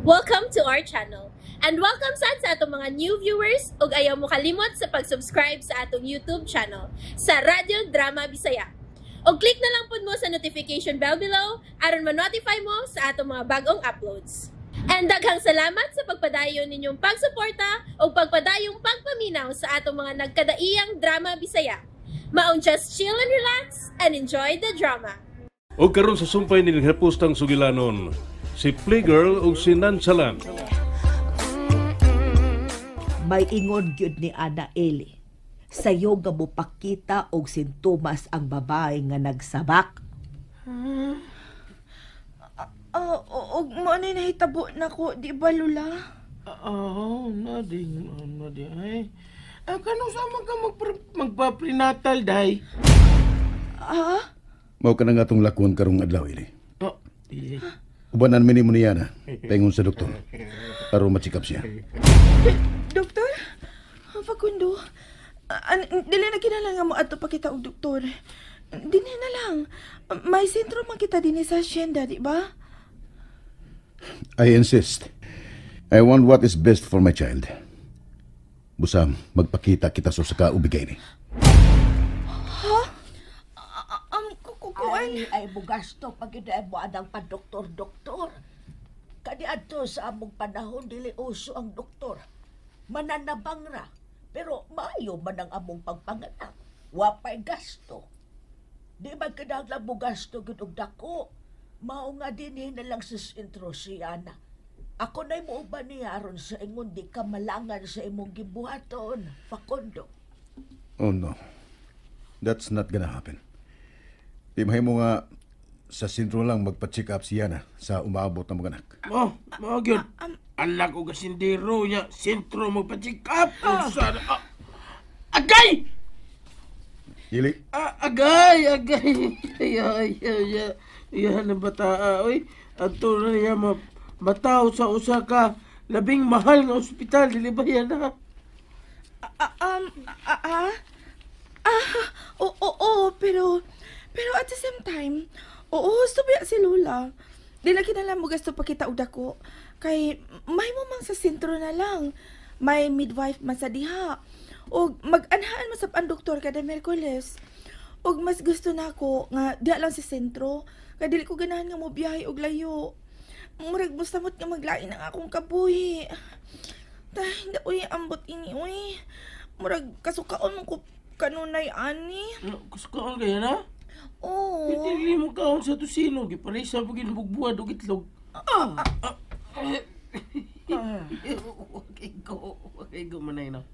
Welcome to our channel. And welcome sad sa atong mga new viewers ug ayaw mo kalimot sa pag-subscribe sa atong YouTube channel sa Radyo Drama Bisaya. Og click na lang pud mo sa notification bell below aron ma-notify mo sa atong mga bagong uploads. And daghang salamat sa pagpadayon ninyong pagsuporta ug pagpadayong pagpaminaw sa atong mga nagkadaiyang drama Bisaya. Maong just chill and relax and enjoy the drama. O karon sa sumpay nilang hapustang sugilanon, si Playgirl ug si Nansalan. May ingon gyud ni Ana Eli. Sayo nga mopakita og sintomas ang babae nga nagsabak. Og mo na nahitabo nako, di ba, Lula? Oo, nading, nading, ay. Kano sama ka magpa-prenatal, day? Ah? Mao ka na nga itong lakuan karong adlaw, Ili. Oh, dili. Ubanan mi nimo niya na, paingon sa doktor. Aron ma-check up siya. Doktor? Facundo? Dili na kinahanglan nga mo adto pa kita og doktor. Dinhi na lang. May sentro man kita dinhi sa hacienda, di ba? I insist. I want what is best for my child. Busa, magpakita kita sa usa ka ubigay ni. Ha? Kukuan? Ay, mugasto pag ay mo anang pa-doktor-doktor. Kani adto sa among panahon, dili uso ang doktor. Mananabang ra. Pero maayo man ang among pagpanganak. Wa pa'y gasto. Di man kinahanglan mo gasto gyud og dako. Mao nga dinhi na lang sa sentro si Ana. Ako na'y muuban niya aron sa ingon di ka malangan sa imong gibuhaton, Facundo. Oh no. That's not gonna happen. Di mahimo nga sa sentro lang magpa-check up siya na sa umaabot ng mga anak. Oh, mao gyud. Alak og asindero niya, sentro magpa-check up. Unsa na? Agay! Ili. Agay, agay. Ay, ay, ay, ay. Iyan ang bata, oy. Adto na niya mataw sa usa ka labing mahal nga ospital, dili ba yan ha? Oo, pero at the same time, oo, husto ba si Lola? Di na kinahanglan mo gasto pa kita og dako. Kay, may mo mang sa sentro na lang. May midwife man sa diha. Og mag-anhaan man sa ang doktor kada Miyerkules. Og mas gusto na ako nga diha lang sa sentro. Kay dili ko ganahan nga mo biyahe og layo. Murag musamot nga maglain ang akong kabuhi. Tay, hindi uy, ambot ini uy. Murag kasukaon mo ko kanunay ani. No, kasukaon kaya na? Oo. Hindi mo kaon sa tusino, giparisa mo ginbugbuad og itlog. Okay ko manay no.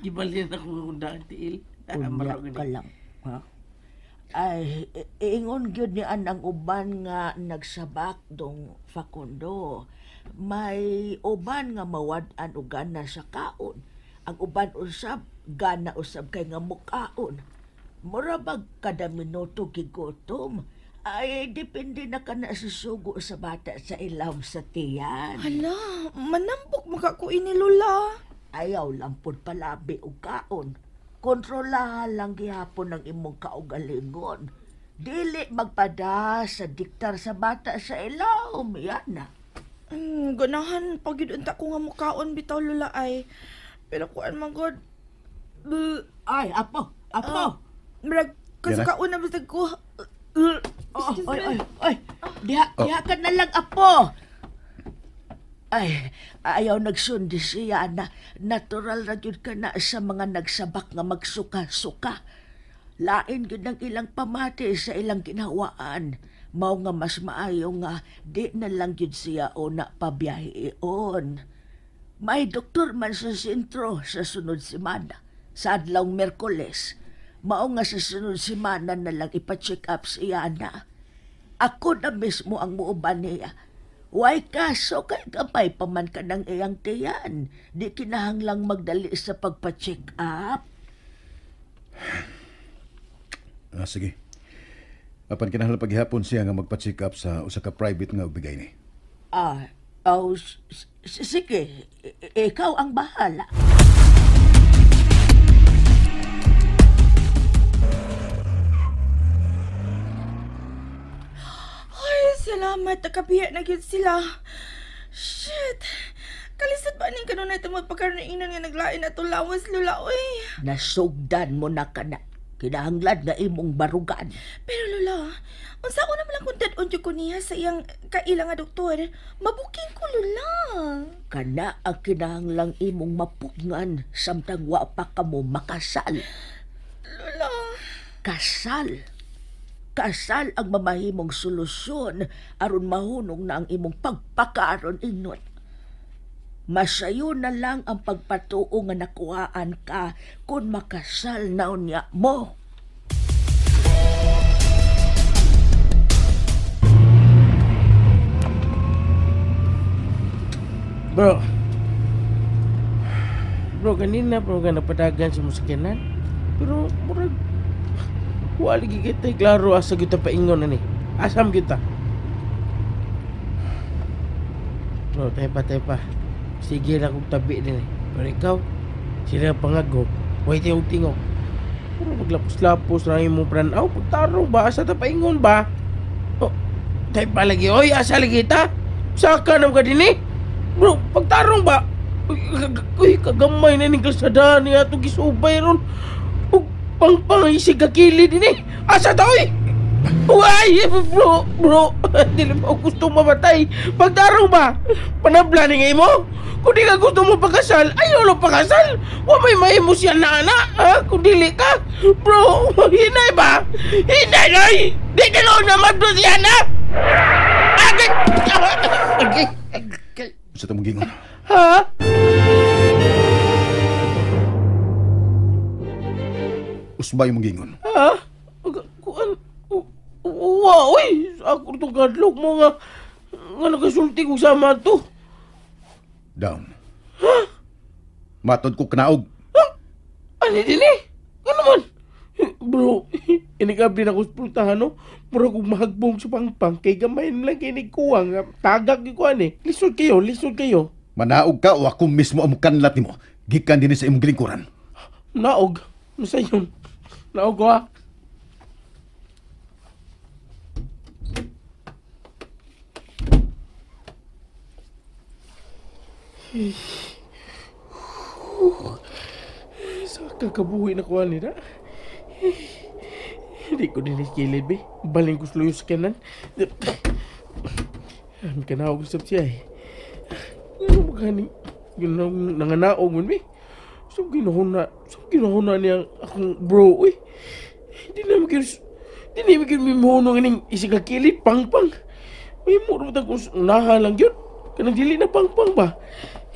Gibalhin ako nga kung daan tiil. Unya ka lang, ha? Ay, ingon gyud ni anang uban nga nagsabak dong Facundo. May uban nga mawad-an og gana sa kaon. Ang uban usab, gana usab kay nga mukaon. Mura bag kada minuto gigutom. Ay, depende na ka na susugo sa bata sa ilawom sa tiyan. Hala, manambok makakuin ni Lola. Ayaw lang pud palabi og kaon. Kontrolahan lang gihapon ang imong kaugalingon. Dili magpada sa diktar sa bata sa ilawom, yan na. Ganahan pag yun unta ko nga mukaon bitaw Lola ay. Pero kuan man god. Ay, apo, apo. Murag kasukaon na bisag ko. Oh, oy, oy, oy. Diha, diha ka na lang, apo. Ay, ayaw nagsundi siya na natural ra gyud ka na sa mga nagsabak nga magsuka-suka. Lain gyud ang ilang pamati sa ilang ginhawaan. Mao nga mas maayo nga di na lang gyud siya o na pabiyaheon. May doktor man sa sentro sa sunod semana, sa adlawng Miyerkules. Mao nga sa sunod semana na lang ipa-check up siya na. Ako na mismo ang muuban niya. Way kaso kay gamay pa man ka ng iyang tiyan. Di kinahanglang magdali sa pagpa-check up. Sige. Apan kinahanglan paghihapon siya nga magpa-check up sa usa ka private nga ubigay ni. Sige. Ikaw ang bahala. Ay, salamat. Nakabiya na gyud sila. Shit! Kalisod ba ning kanunay tungod pagkaroon ingnon nga naglain na lawas, Lola, oy. Nasugdan mo na ka na. Kinahanglan nga imong barugan. Pero Lola, unsa ko naman lang kung dad-on ko niya sa iyang kaila nga doktor. Mabuking ko, Lola. Kana ang kinahanglang imong mapugngan samtang wa pa kamo makasal. Lola. Kasal. Kasal ang mamahimong solusyon aron mahunong na ang imong pagpakaron ingon. Masayo na lang ang pagpatuo nga nakuhaan ka kung makasal na unya mo. Bro. Bro, kanina bro ka napadagan sa masakyanan. Pero murag wala lagi kita klaro asa kita paingon ani. Asam kita. Bro, tayo pa. Sige lang kong tabi din eh. Pero ikaw, sila pangago. Huwag tayong tingok. Pero maglapos-lapos na yung mong pranaw. Pagtarong ba? Asa ta paingon ba? Oh, tayo pa lagi. Oy, asa lagi ta? Saka naman ka din eh. Bro, pagtarong ba? Uy, kagamay na ning kalsada niya itong gisubay ron. Ug pangpang isig kakili din eh. Asa ta, oy? Uy, bro, dili mo gusto mamatay. Pagtarong ba? Panabla ni ngay mo? Kung di ka gusto mo pagkasal, ayaw lang pagkasal. Wa may mahimo siya na anak, ha? Kung dili ka. Bro, hinay ba? Hinay, oy! Di ka noon naman, bro, siya na! Agay! Agay! Agay! Sa tamong gingon. Ha? Usbay mong gingon. Ha? Kuan? Wa, oy! Ako itong kadlok mo nga nakasulti kong sama to. Down. Ha? Matod ko kanaog. Ha? Ano din eh? Ano man? Bro, inikabi na ko sa pultahan, no? Mura kong mahagbong sa pangpang kay gamayin lang kinikuha nga tagak ikuan eh. Lisod kayo. Manaog ka o ako mismo ang mukanlat nimo. Gikan din sa imong gilingkuran. Naog? Masa yun? Naog ko ha? Sa kakabuhi na kuha nila. Hindi ko din iskilid, be. Baling ko sluyo sa kanan. Ang kanaog sa siya eh. Ano maganing nanganaog mo, be? So ginahuna niya akong bro, uy. Hindi na magkin mimuhunong ining isigakilid, pangpang. May muro ba kung unahan lang yun? Kanang dili na pangpang ba?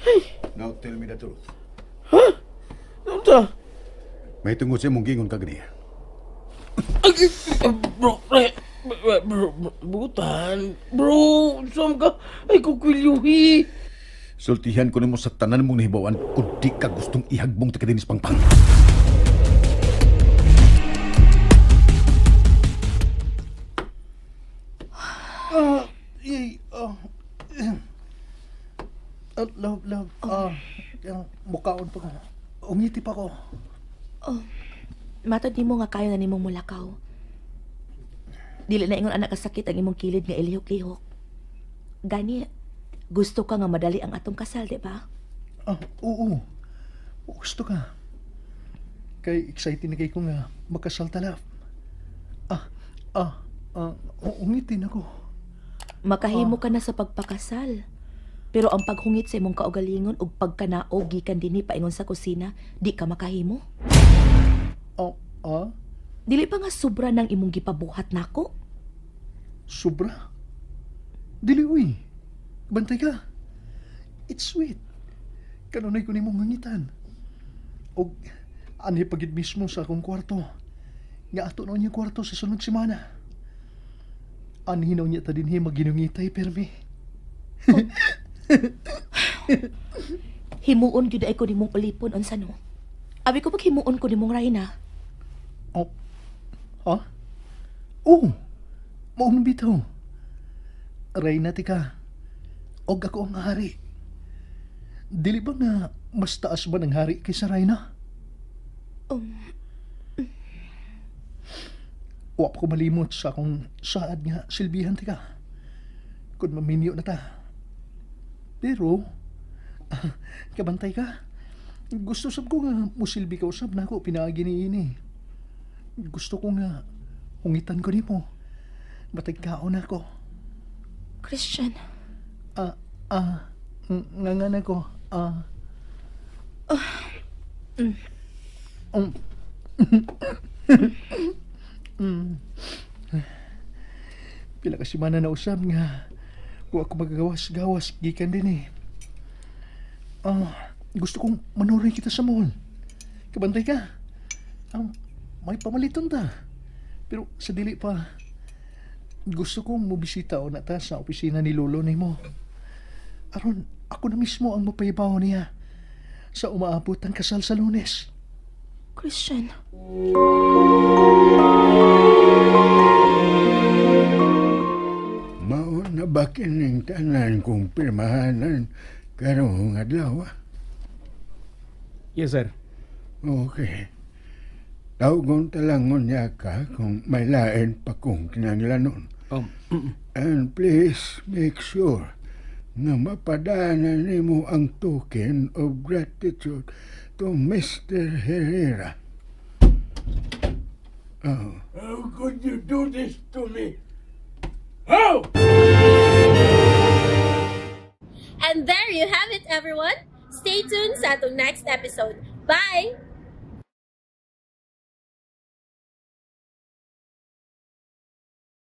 Ay. Now tell me the truth. Ha? Ano ta? May tungod sa imong gingon kaganiya. Bro, butan. Bro, saan ka? Ay, kukwiliuhi. Sultihan ko nimo sa tanan mong nahibawan kung di ka gustong ihagbong ta kadinis pangpang. Love. Mukaon pa ko. Ungiti pa ko. Oh, matod nimo nga kayo na nimong mulakaw. Dili na ingon anak kasakit ang imong kilid nga ilihok-lihok. Gani, gusto ka nga madali ang atong kasal, di ba? Ah, oo. Gusto ka. Kay excited na kay ko nga makasal ta, love. Ungitin ako. Makahimo ka na sa pagpakasal. Pero ang paghungit sa imong kaugalingon ug pagkanaog gikan dinhi paingon sa kusina, di ka makahimo. Oh, ah? Dili pa nga sobra ng imong gipabuhat nako? Sobra? Dili uy. Bantay ka. It's sweet. Kanunay ko nimong ngangitan. Og anhi pagid mismo sa akong kwarto. Nga ato na niya kwarto sa sunod semana. Anhi na niya ta dinhi maginungitay permi. Oh. Himuon gyud ay ko nimong ulipon unsa no? Abi ko pag himuon ko nimong Reyna. Oh. Ha? Oh. Maong bitaw. Reyna ti ka. Og ako ang hari. Dili ba nga mas taas ba ng hari kaysa Reyna? Wa pa ko malimot sa akong saad nga silbihan ti ka. Kung maminyo na ta. Pero, kabantay ka. Gusto sab ko nga musilbi ka usab nako pinaagi ni ini. Gusto ko nga hungitan ko nimo. Batag kaon ako. Christian. Nga nga na ko. Pila ka semana na usab nga wa ako magagawas-gawas gikan din eh. Gusto kong manuroy kita sa mall. Kabantay ka. May pamaliton ta. Pero sa dili pa, gusto kong mobisita o na ta sa opisina ni Lolo nimo. Aron, ako na mismo ang mapahibaw niya sa umaabot ang kasal sa Lunes. Christian. Mao na ba kining tanan kong pirmahanan karong adlaw? Yes, sir. Okay. Tawgon talangon niya ka kung may lain pa kong kinanglanon. And please make sure nga mapadana nimo ang token of gratitude to Mr. Herrera. Oh. How could you do this to me? How? And there you have it, everyone. Stay tuned sa atong next episode. Bye!